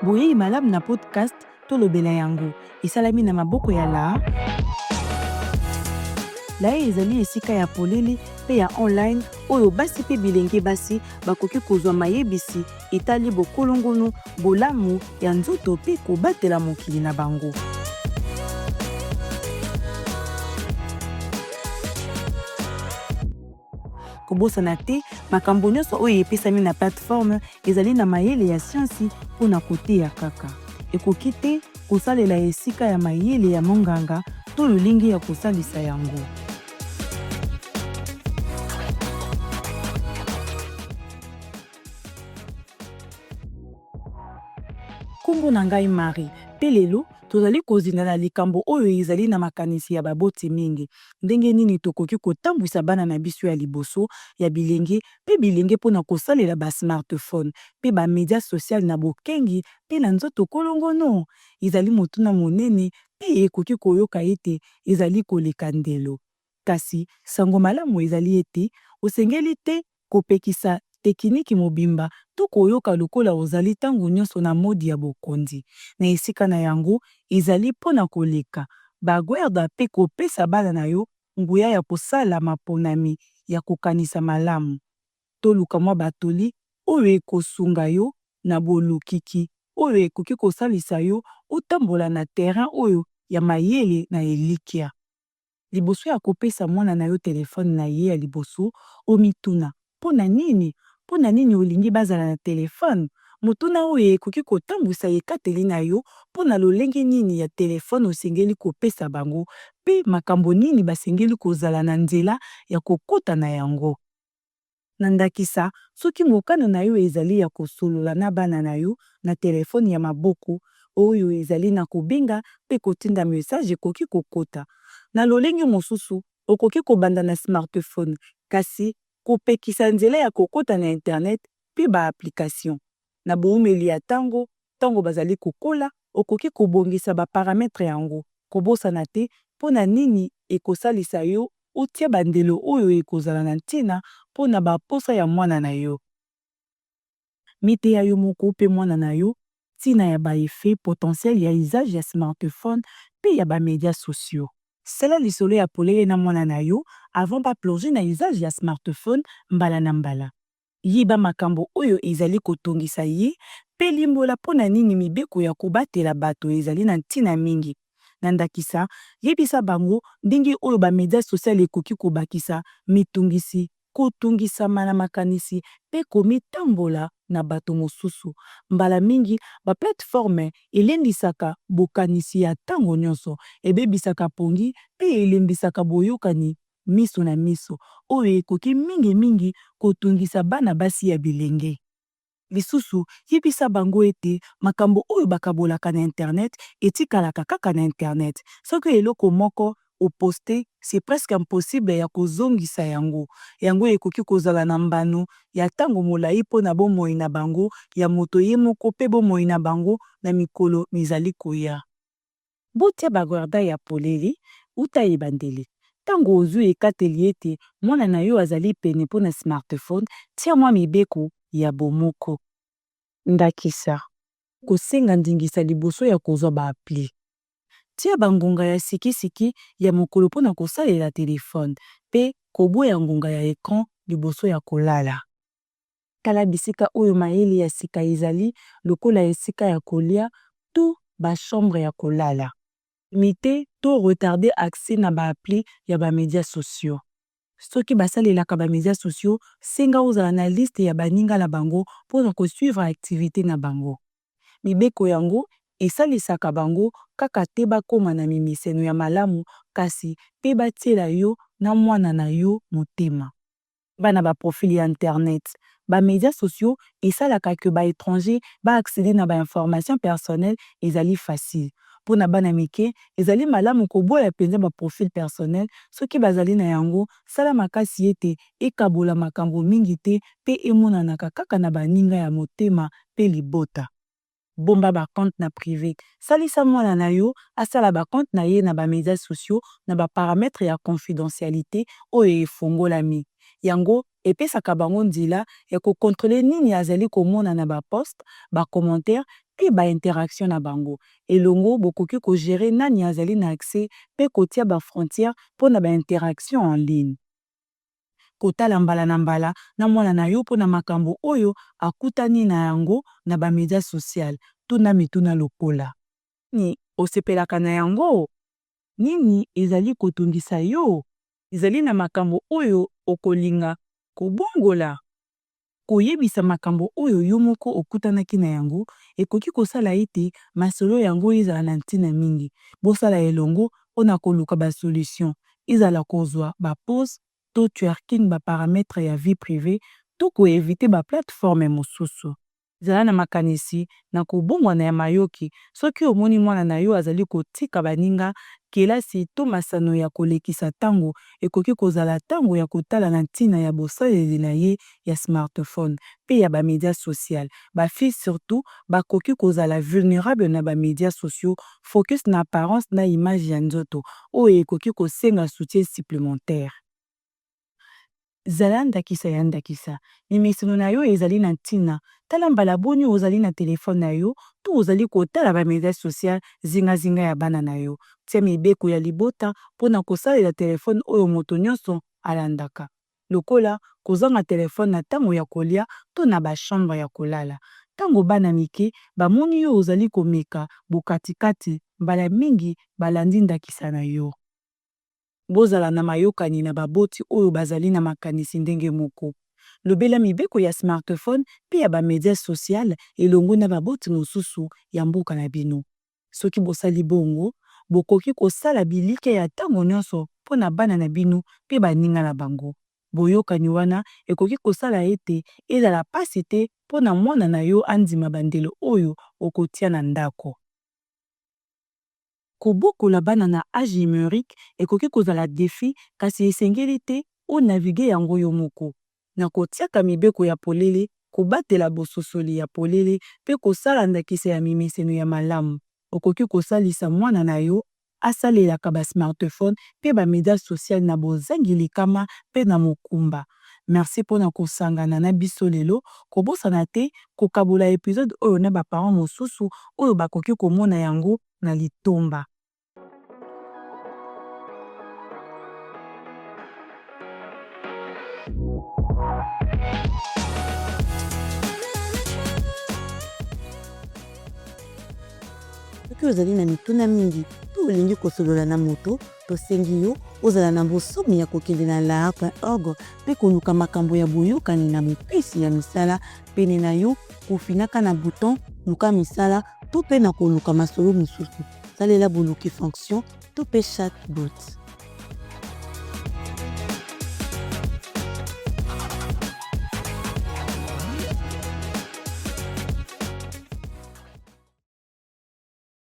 Boyei malamu na podcast Tolobela yango. Esalami na maboko ya la Laye ezali esika ya polele mpe ya online oyo basi mpe bilenge basi bakoki kozwa mayebisi etali bokolongono, bolamu ya nzoto mpe kobatela mokili na bango. Kobosana te, makambo nyonso oyo epesami na plateforme ezali na mayele ya siansi mpo na koteya kaka. Ekoki te kosalela esika ya mayele ya monganga to lolenge ya kosalisa yango. Nkombo na ngai Marie, mpe lelo tozali kozinda na likambo oyo ezali na makanisi ya baboti mingi, ndenge nini tokoki kotambwisa bana na biso ya liboso ya bilenge mpe bilenge mpo na kosalela ba smartphone mpe ba media social na bokengi mpe na nzoto kolongono? Ezali motuna monene mpe ekoki koyoka ete ezali koleka ndelo. Kasi, sango malamu ezali ete osengeli te kopekisa tekiniki mobimba to koyoka lokola ozali ntango nyonso na mode ya bokonzi. Na esika na yango, ezali mpo na koleka ba guerda mpe kopesa bana na yo nguya ya kosala maponami ya kokanisa malamu. Toluka mwa batoli oyo ekosunga yo na bolukiki oyo ekoki kosalisa yo otambola na terrain oyo ya mayele na elikya. Liboso ya kopesa mwana na yo telefone na ye ya liboso, omituna, Mpo na nini? Mpo na nini olingi bazala na telefone? Motuna oyo ekoki kotambwisa ekateli na yo mpo na lolenge nini ya telefone osengeli kopesa bango mpe makambo nini basengeli kozala na nzela ya kokota na yango. Na ndakisa, soki mokano na yo ezali ya kosolola na bana na yo na telefone ya maboko, oyo ezali na kobenga mpe kotinda mesaje ekoki kokota. Na lolenge mosusu, okoki kobanda na smartphone, kasi kopekisa nzela ya kokota na Internet mpe ba applications. Na boumeli ya ntango, ntango bazali kokola, okoki kobongisa ba parametres yango. Kobosana te mpo na nini ekosalisa yo otia bandelo oyo ekozala na ntina mpo na bamposa ya mwana na yo. Miteya yo moko mpe mwana na yo ntina ya ba effets potentiels ya usage ya smartphone mpe ya ba medias sociaux. Sala lisolo ya polele na mwana na yo avant ba plonger na usage ya smartphone mbala na mbala. Yeba makambo oyo ezali kotungisa ye mpe limbola mpo na nini mibeko ya kobatela bato ezali na ntina mingi. Na ndakisa, yebisa bango ndenge oyo ba medias sociales ekoki kobakisa mitungisi, kotungisama na makanisi mpe komitambola na bato mosusu. Mbala mingi, ba plateformes elendisaka bokanisi ya ntango nyonso, ebebisaka mpongi mpe elembisaka boyokani miso na miso, oyo ekoki mingimingi kotungisa bana basi ya bilenge. Lisusu, yebisa bango ete makambo oyo bakabolaka na Internet etikalaka kaka na Internet. Soki eloko moko o poster, c'est presque impossible ya kozongisa yango. Yango ekoki kozala na mbano ya ntango molai mpo na bomoi na bango ya moto ye moko mpe bomoi na bango na mikolo mizali koya. Botia ba guarda ya polele uta ebandeli. Ntango ozwi ekateli ete mwana na yo azali pene mpo na smartphone, tia mwa mibeko ya bomoko. Ndakisa. Kosenga ndingisa liboso ya kozwa ba appli. Tia bangonga ya sikisiki ya mokolo mpo na kosalela telefone mpe koboya ngonga ya ecran liboso ya kolala. Tala bisika oyo mayele ya sika ezali, lokola esika ya kolya to ba chambres ya kolala. Limiter to retarder accès na ba applis ya ba medias sociaux. Soki basalelaka ba medias sociaux, senga ozala na liste ya baninga na bango mpo na ko suivre activite na bango. Mibeko yango esalisaka bango kaka te bakoma na mimeseno ya malamu kasi mpe batiela yo na mwana na yo motema. Bana ba profil ya internet. Ba medias sociaux esalaka que ba etrangers ba acceder na ba informations personnelles ezali facile. Mpo na bana mike, ezali malamu koboya mpenza ba profils personnels soki bazali na yango, sala makasi ete ekabola makambo mingi te mpe emonanaka kaka na baninga ya motema mpe libota. Bomba ba comptes na prive. Salisa mwana na yo asala ba comptes na ye na ba medias sociaux na ba paramètres ya confidentialite oyo efongolami. Yango Epesaka bango nzela ya ko controler nini azali komona na ba posts, ba commentaires mpe ba interactions na bango. Elongo, bokoki ko gerer nani azali na accès mpe kotia ba frontières mpo na ba interactions en ligne. Kotala mbala na mbala na mwana na yo mpo na makambo oyo akutani na yango na ba medias sociales. Tuna mituna lokola. Nini osepelaka na yango? Nini ezali kotungisa yo? Ezali na makambo oyo okolinga kobongola? Koyebisa makambo oyo yo moko okutanaki na yango ekoki kosala ete masolo yango ezala na ntina mingi. Bosala elongo mpo na koluka ba solutions, ezala kozwa ba pauses to twerking ba paramètres ya vie privee to ko eviter ba plateformes mosusu. Zala na makanisi na kobongwana ya mayoki. Soki omoni mwana na yo azali kotika baninga, kelasi to masano ya kolekisa ntango, ekoki kozala ntango ya kotala na ntina ya bosaleli na ye ya smartphone mpe ya ba medias sociales. Ba filles surtout bakoki kozala vulnerable na ba medias sociaux, focus na apparence na image ya nzoto, oyo ekoki kosenga soutien supplementaire. Zala ndakisa ya ndakisa. Mimeseno na yo ezali na ntina. Tala mbala boni ozali na telefone na yo to ozali kotala ba medias sociales zingazinga ya bana na yo. Tia mibeko ya libota mpo na kosalela telefone oyo moto nyonso alandaka, lokola kozanga telefone na ntango ya kolya to na ba chambres ya kolala. Ntango bana mike bamoni yo ozali komeka bokatikati, mbala mingi balandi ndakisa na yo. Bozala na mayokani na baboti oyo bazali na makanisi ndenge moko. Lobela mibeko ya smartphone mpe ya ba medias sociales elongo na baboti mosusu ya mboka na bino. Soki bosali bongo, bokoki kosala bilikya ya ntango nyonso mpo na bana na bino mpe baninga na bango. Boyokani wana ekoki kosala ete ezala mpasi te mpo na mwana na yo andima bandelo oyo okotia na ndako. Kobokola bana na age numerique ekoki kozala defi, kasi esengeli te o naviguer yango yo moko. Na kotiaka mibeko ya polele, kobatela bososoli ya polele mpe kosala ndakisa ya mimeseno ya malamu, okoki kosalisa mwana na yo asalelaka ba smartphones mpe ba medias sociales na bozangi likama mpe na mokumba. Merci mpo na kosangana na biso lelo. Kobosana te kokabola episode oyo na ba parents mosusu oyo bakoki komona yango na litomba. Soki ozali na mituna mingi to olingi kosolola na moto, tosengi yo ozala na bonsomi ya kokende na laaha.org mpe koluka makambo ya boyokani na bopesi ya misala pene na yo, kofinaka na bouton Luka misala to mpe na koluka masolo mosusu. Salela boluki fonction to mpe chatbot.